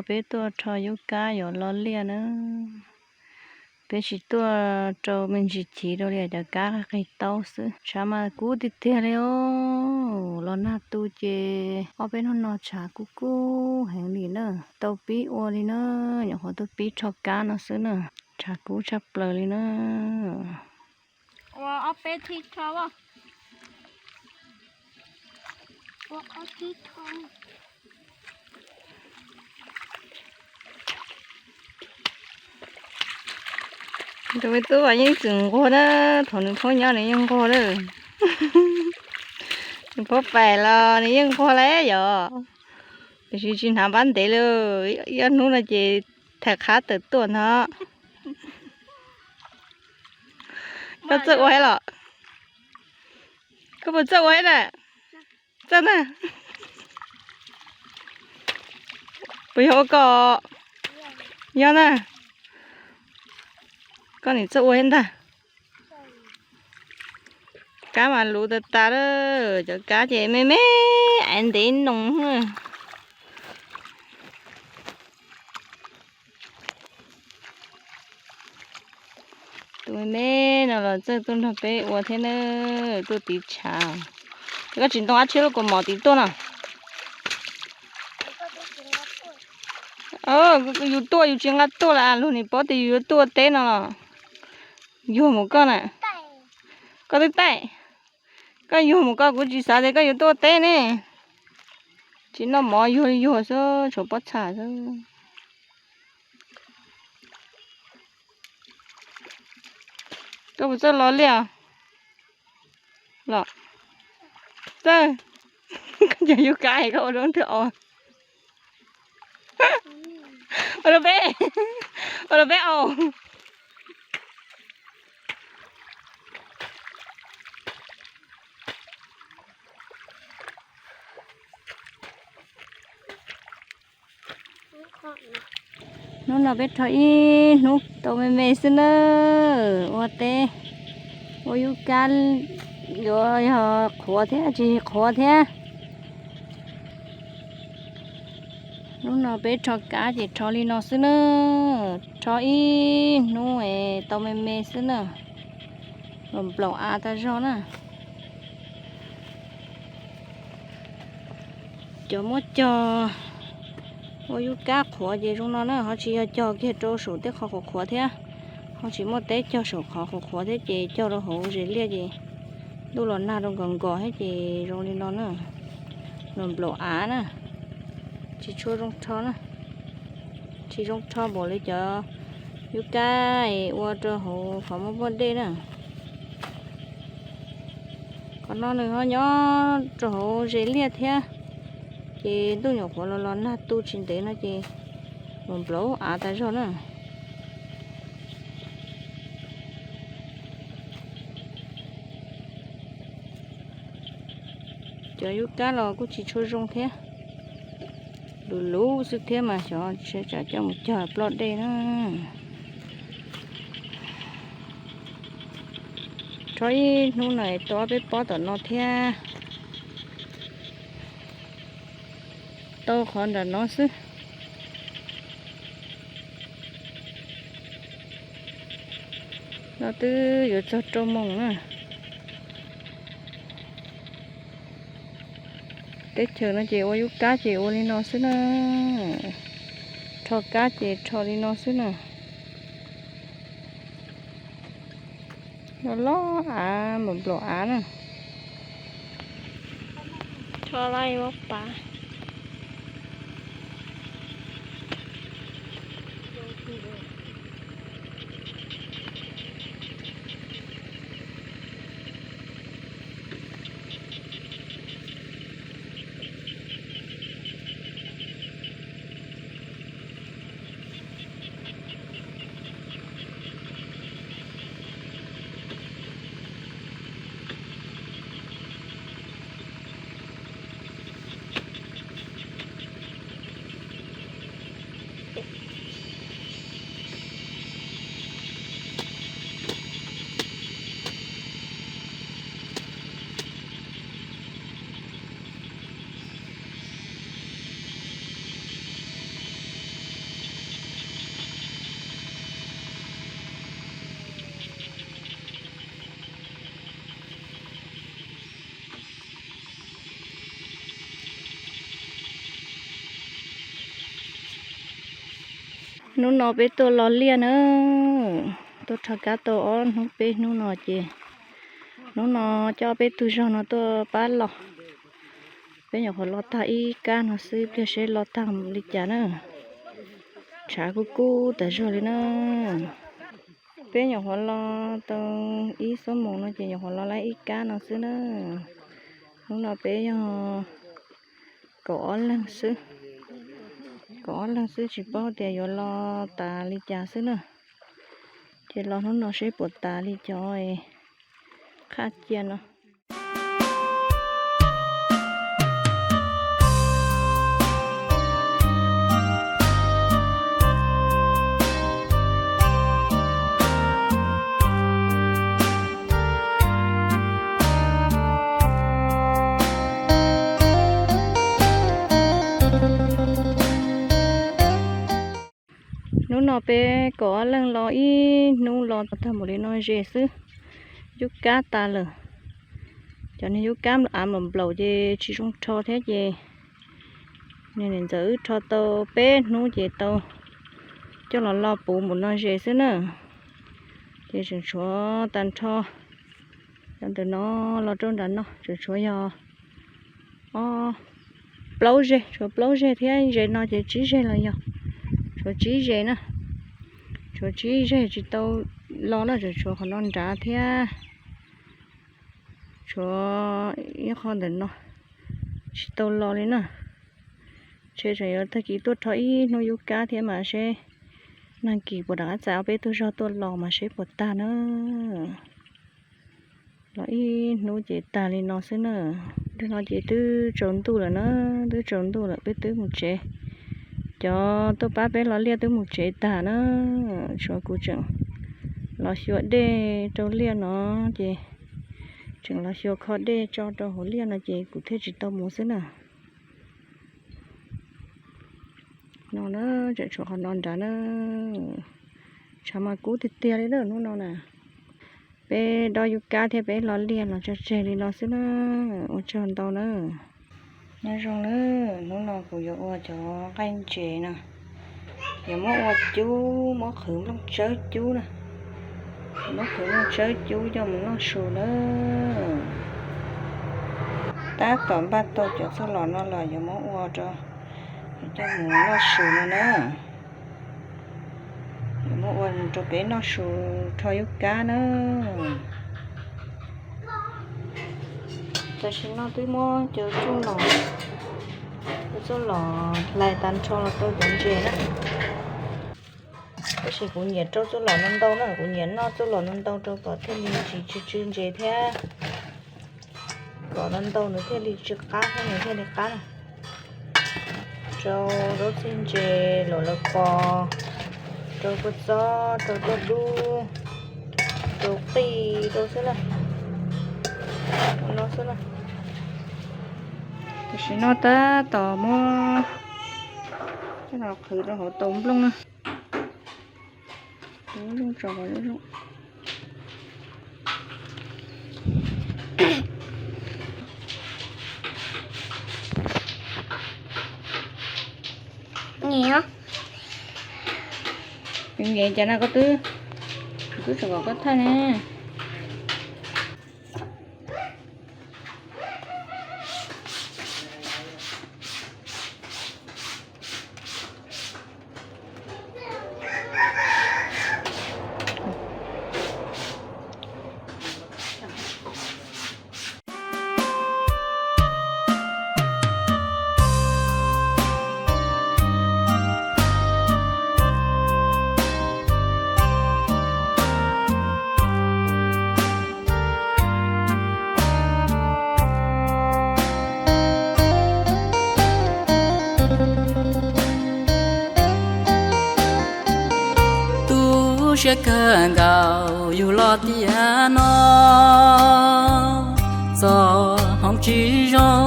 Peb tuaj rho yub kab yuav lo liaj na. Peb tsis tuaj rau me ntsis chiv rau li cov kab qig taub xwb. Tshav mas kub tiag tiag li os. Los nag tu ces ob peb hnub no tshav kub kub heev li na. Tau pib ua li na, nyuam qhuav tuaj pib rho kab no xwb na. Tshav kub tshaj plaws li na. Ua ob peb thib rho. Ua ob thib rho. Tus me tub mas yeej txwm nquag na, thaum nws phooj nyob nws yeej nquag na. Nws phob pais los nws yeej nquag lawm yom. Tiam sis tsis hnav npab ntev li, ib ob hnub no ces thais qhab tawm tuaj ntag. Koj txawj ua thiab los? Koj puas txawj ua thiab na? Txawj na. Puas yog ua koj? Yog na. Koj nim txawj ua thiab ntag. Kab mas luv tas tas lawm, cov kab ces me me, aiv ntev noo. Tus me me no los txawj tuaj nrog peb ua thiab na, tuaj tiv tshav. Ces koj tsis ntoo dab tsi lub kaus mom tim tuaj no? Yus tuaj yus tsis nqa tuaj lawm, luag nim paub tias yus yuav tuaj ua teb no los. Yuag mus koj na. Koj twb taij. Koj yuag mus koj, kuv tsis xav tias koj yuav tuaj ua teb ne. Tsis noj mov yuag yuag xwb, tshuav pob txha xwb. Koj puas txawj lo liaj? Los txawj. Koj cov yub kab koj ua rau twg aus? Ua rau peb, ua rau peb aus. Hnub no peb rho ib hnub tau me me xwb na. Ua teb, ua yub kab, yuav yog qhuav thiab tsis qhuav thiab. Hnub no peb rho kab ces rho li no xwb na. Rho ib hnub es tau me me xwb na. Los nplaum av tas zog na. Cov muab cog ua yub kab qhuav ces zoo no na, ho tsis yog cog kiag rau saum tej qhov qhuav qhuav thiab, ho tsis muaj teb cog saum qhov qhuav qhuav thiab ces cog rau hauv zes liaj ces ntuj los nag rau nkos nkos thiab ces zoo li no na. Los nplaum av na, tsis tshua zoo rho na, tsis zoo rho npaum li cov yub kab es ua rau hauv qhov muaj muaj dej na. Qhov no nws ho nyob rau hauv zes liaj thiab, ces ntuj nyuam qhuav los los nag tu tsis ntev no ces los nplaum av tas zog na. Cov yub kab los kuj tsis tshua zoo thiab, luv luv xwb thiab mas xyov tsam coj mus cog ploj dej na. Rho ib hnub no tau ob peb pob tom no thiab, tau qhov nram no xwb. No twb yuav txog rau moos na. Teb chaws no ces ua yub kab ces ua li no xwb na. Rho kab ces rho li no xwb na. Los los av, nplaum nplaum av na. Rho lawm ua pas. Hnub no peb tuaj lo liaj na, tuaj rho kab tau ob hnub peb hnub no ces hnub no coj peb tug zog no tuaj pab lo. Peb nyuam qhuav lo tag ib kab no xwb, pliag seb lo tag li cas na. Tshav kub kub tas zog li na. Peb nyuam qhuav lo tau ib xuab moos no ces nyuam qhuav lo lawm ib kab no xwb na. Hnub no peb yog kaum ob leeg xwb, kaum ob leeg xwb tsis paub tias yuav lo tas li cas xwb na. Ces los hnub no seb puas tas li cov qhaj cia no. Hnub no peb kaum ob leeg lo ib hnub lo tag npaum li no ze xwb, yub kab tas lawm. Cov niag yub kab av nplaum nplaum ces tsis zoo rho thiab ces niam ntxawm wb rho tau peb hnub ces tau coj los lo puv npaum no ze xwb na. Ces tseem tshuav tag nrho cov ntawm no los rau nram no tseem tshuav yog ob plaub zeg, tshuav plaub zeg thiab ze no ces tsib zeg los yog, tshuav tsib zeg na. Tshuav tsib zeg tsis tau lo na, tseem tshuav qhov no nrad thiab tshuav ib qho ntawm no tsis tau lo li na. Ntshe tseem yuav tag kis tuaj rho ib hnub yub kab thiab mas seb nag kis puas rov qab txais ob peb tug zog tuaj lo mas seb puas tag na. Los ib hnub ces tag li no xwb na. Ntu no ces twb tsaus ntuj lawm na, twb tsaus ntuj lawm peb twb mus tsev. Cov tuaj pab peb lo liaj twb mus tsev tag na. Tshuav kuv tseem los xyuas dej rau liaj no ces tseem los xyuas kho dej tso rau hauv liaj no ces kuv thiaj tsis tau mus xwb na. No na, tseem tshuav qhov no nrad na. Tshav mas kub tiag tiag li na hnub no na. Peb dob yub kab thiab peb lo liaj los tso tseg li no xwb na. Ua tsaug ntau na. Nyob zoo na, hnub no kuv yuav ua cov nqaij ntses no, yuav muab ua cub, muab qhwv nplooj tsawb cub na. Muab qhwv nplooj tsawb cub coj mus noj su na. Tab tom npaj tau cov txuj lom no los yuav muab ua rau, yuav coj mus noj su no na. Yuav muab ua rau peb noj su rho yub kab na. Tam sim no twb muab cov txuj lom, cov txuj lom hlais tag nrho los rau cov ntses na. Tab sis kuv nyiam rau txuj lom no ntau na, kuv nyiam noj txuj lom no ntau rau kom thiaj li tsis tsw tsw ntses thiab, kom no ntau nws thiaj li tsw qab thiab nws thiaj li qab na. Rau zaub txhib ntses, luam lawv pos, rau kua txob, rau daj dub, rau qij rau xwb na. Ua no xwb na. Tam sim no tab tom muab coj los qhwv rau hauv tau nplooj na. Nplooj tso zoo zoo. Nyiam, nyiam cas no koj twb, twb tseem kom koj thaij ne. Tu siab kawg nkaus yus los tiam no, txoj hmoov tsis zoo,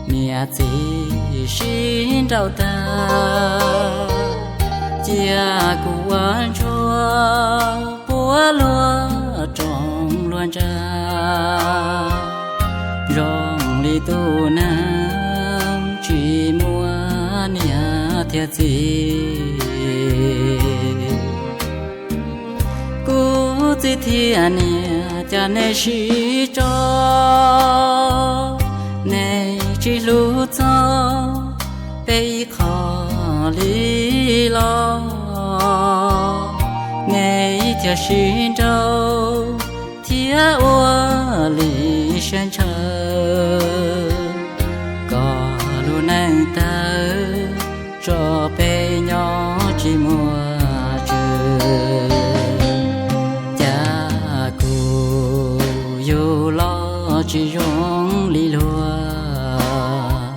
niam txiv sib nrauj tag, cia kuv ua ntsuag puag luag rooj luag ntsa, zoo li tus neeg tsis muaj niam thiab txiv. Kuv txiv thiab niam, cas nej sib tso, nej tsis hlub txog peb ib qho li los? Nej thiaj sib nrauj thiab ua li siab ntshaw, kom lub neej tawg tso peb nyob tsis muaj tswv. Cas kuv yug los tsis zoo li luag,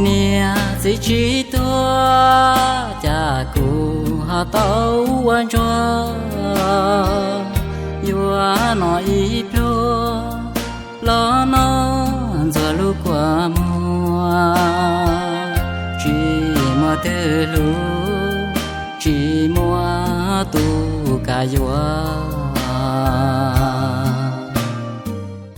niam txiv tsis tuag, cas kuv ho tau ua ntsuag. Yuav noj ib pluag los noj ntxuag lub kua muag, tsis muaj twg hlub, tsis muaj tus kam yuav.